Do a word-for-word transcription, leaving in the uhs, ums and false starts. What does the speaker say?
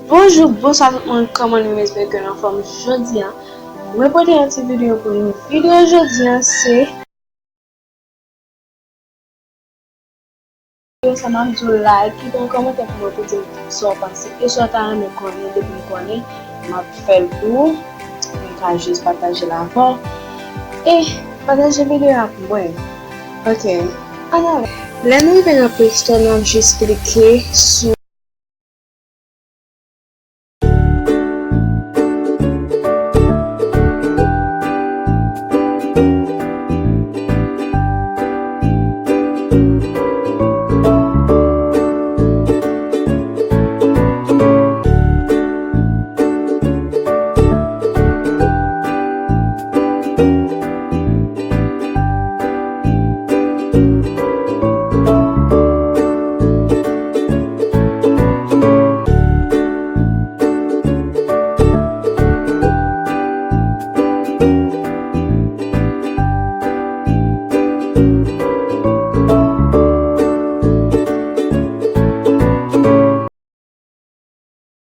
Bonjou, bonswa tout moun, kòman nou ye? M espere ke nou anfòm jodi a. Mwen pote yon ti videyo pou nou. Videyo jodi a se videyo sa m ap di w like, kite yon kòmantè pou mwen pou di m sa w panse. E sa w ta renmen konnen, depi m konnen, m ap fè l pou ou. M ka jis pataje l avè w. E pataje videyo a pou mwen. Ok, ann ale. Lè nou rive nan Play Store, n ap jis klike sou